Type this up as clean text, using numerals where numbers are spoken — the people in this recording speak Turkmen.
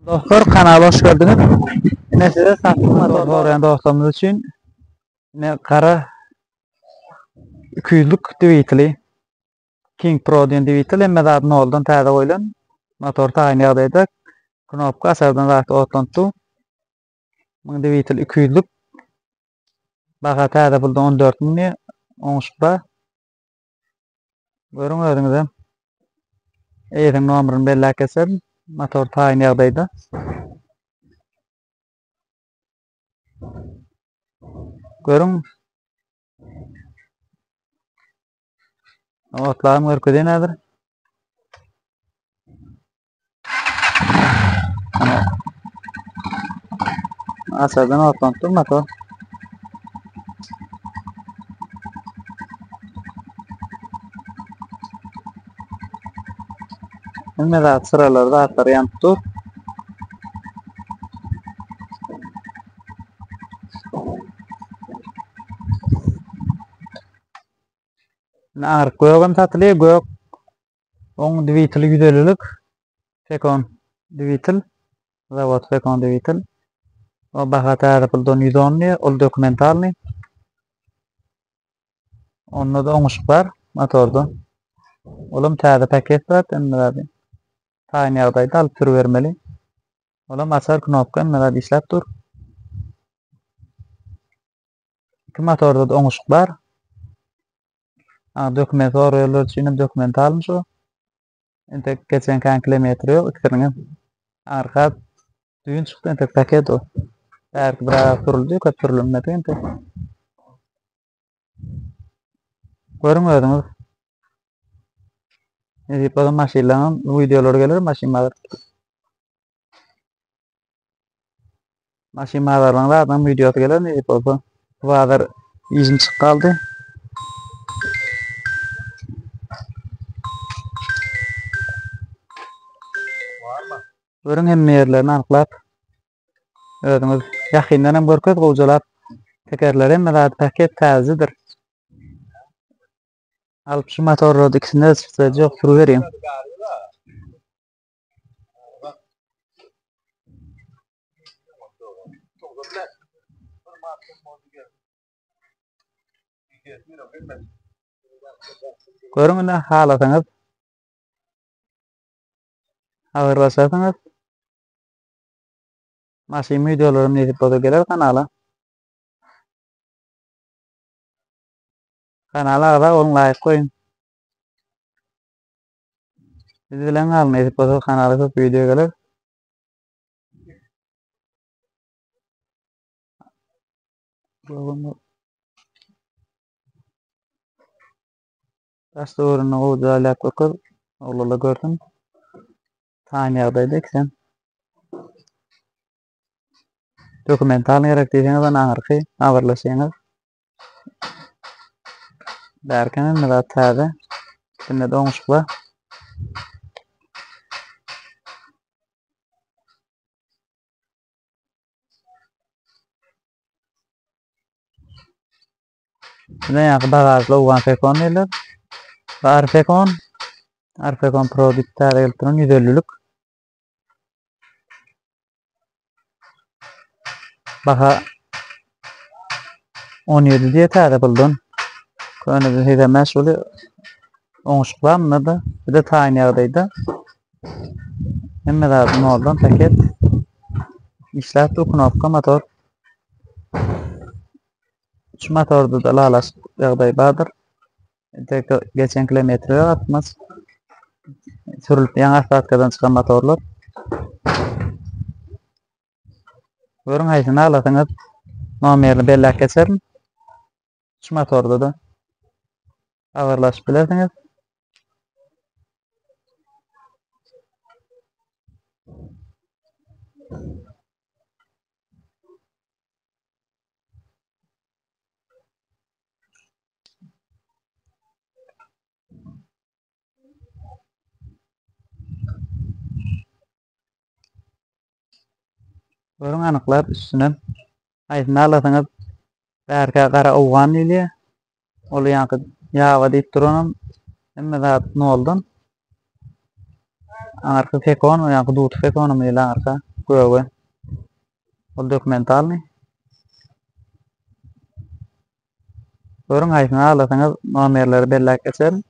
Dostlar kanala hoş geldiňiz. Ine size satlyk motor soraýan dostlarymyz üçin ine gara 200-lük dwiteli King Pro diýen dwitel hemme zat noldan täze goýlan. Motor taýyn ýagdaýda. Knopka aşardan zat otlanypdy. Muň dwitel 200-lük. Baha täze puldan 14 müň diýe. Oňuşyk bar. Görüň özüňizem. Eýesiniň nomerini belläp geçerin. Motor taýyn ýagdaýda. Görüň. Otlaryny görkezeyim häzir. Aşağıdan otlanyp dur motor. Hemme zat sıralar zatlar ýanyp dur. Aňryk gögem satylýar, gök Oň dwiteli 150-lik Fekon dwitel, zawod Fekon dwitel. O baha täze puldan 110 diýýär, ol dokumentalnyý. Onda da oňuşyk bar motorda. Olam täze paket zat, hemme zady. Taýyn ýagdaýda alyp sürübermeli. Olam açar knopka hemme zat işläp dur. Iki motorda da oňuşyk bar. Ha, dokument soraýanlar üçin hem dokument alyn şu. Entek geçen kän kilometr ýok, ikisiniň hem. Arka düýn çykdy entek paket o. Bärki biraz sürüldi, köp sürülmedi entek. Görüň özüňiz. Nesip bolsa maşynlaryň wideolary geler maşyn bazar. Maşyn bazarynyň zadynyň wideosy geler nesip bolsa. Bu bazar işim çykyp galdy. Görüň hemme ýerlerini anyklap. Özüňiz ýakyndan hem görkez gowjalap. Tekerleri hemme zady paket täzedir. Alyp şu motorlary ikisinde çyksa ýok sürüberiň. Görüň ine halasaňyz habarlaşarsyňyz. Maşyn wideolarym nesip bolsa geler kanala. Kanala agza boluň, laýk goýuň. Biz bilen galyň nesip bolsa kanala köp wideo geler. Daş töweregini gowy jaýlap görkez. Oglanlar görsün. Taýyn ýagdaýda ikisem. Dokumental gerek diýseňiz ana aňyrky habarlaşyňyz. Bärkem hemme zat täze. Ikisinde-de oňuşyk bar. Buna ýaňky bagažly owgan fekon diýilýär. Bu Arfekon. Arfekon Pro diýip täze gelip duran 150-lik. Baha 17 diýe täze puldan. Köneden 85 bolýar. Oňuşyk bar munda-da. Bir de taýyn ýagdaýda. Hemme zady noldan paket. Işläp dur knopka motor. Şu motorda da lalaşyk ýagdaý bardyr. Entek geçen kilometre ýok atmaz. Sürülip ýaňy asfaltkadan çykan motorlar. Görüň haýsyny alasyňyz. Nomerini belläp geçerin. Şu motorda da habarlaşyp bilersiňiz. Görüň anyklap üstüne. Haýsyny alasyňyz? Bärkä gara owgan diýilýär. Ol ýaňky ýaba diýip duranam hemme zat noldan. Aňyrky fekon, ýaňky duty fekonam diýilýär aňyrka. Göge. Ol dokumentalny. Görüň haýsyny alasaňyz nomerleri belläp geçerin.